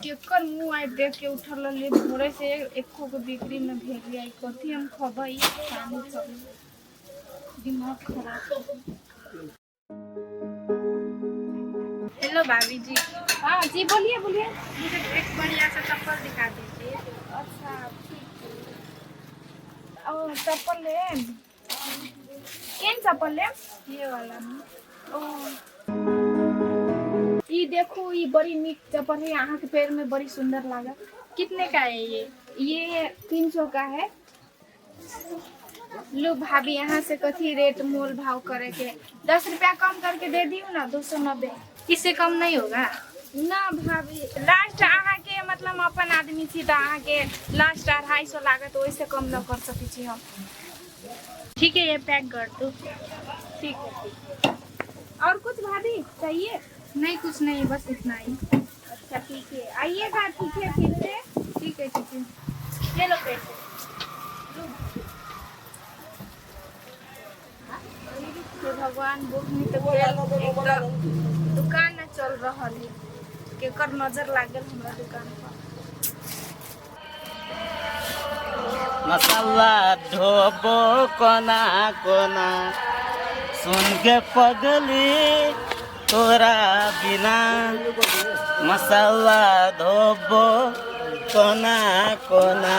केकर मुँह आइ देख के उठल रहलियै भोरे से एको गो बिक्री न भेल आई कथी हम खबै पानी सब दिमाग खराब हो गेल। हेलो भाभी जी। हाँ जी, बोलिए बोलिए। मुझे एक बढ़िया सा चप्पल दिखा दीजिए। अच्छा, ठीक है। ओ चप्पल लेम? केहन चप्पल लेम? ये वाला। ओ ई देखू, ई बड़ी नीक चप्पल है, अहाँ के पैर में बड़ी सुंदर लागत। कितने का है ये? ये 300 का है। लो भाभी, यहाँ से कथी रेट मोल भाव करे के, 10 रुपया कम करके दे दियो ना, 290। इससे कम नहीं होगा? ना भाभी, लास्ट अहाँ के मतलब अपन आदमी छी तऽ अहाँ के लास्ट 250 लागत, ओहिसे कम न कर सकै छी हम। ठीक है, ये पैक कर दो। ठीक है, ठीक है। और कुछ भाभी चाहिए? नहीं, कुछ नहीं, बस इतना ही। अच्छा, ठीक है, आइएगा, ठीक है, फिर से। ठीक है, ठीक है, ये लो पैसे। हे भगवान, भूख नहीं तो गेल, एक तऽ दुकान न चल रहल है। केकर नजर लागल हमरा दुकान पर? मसाला ढोबो कोना कोना, सुन के पगली, तोरा बिना मसाला धोबो कोना कोना।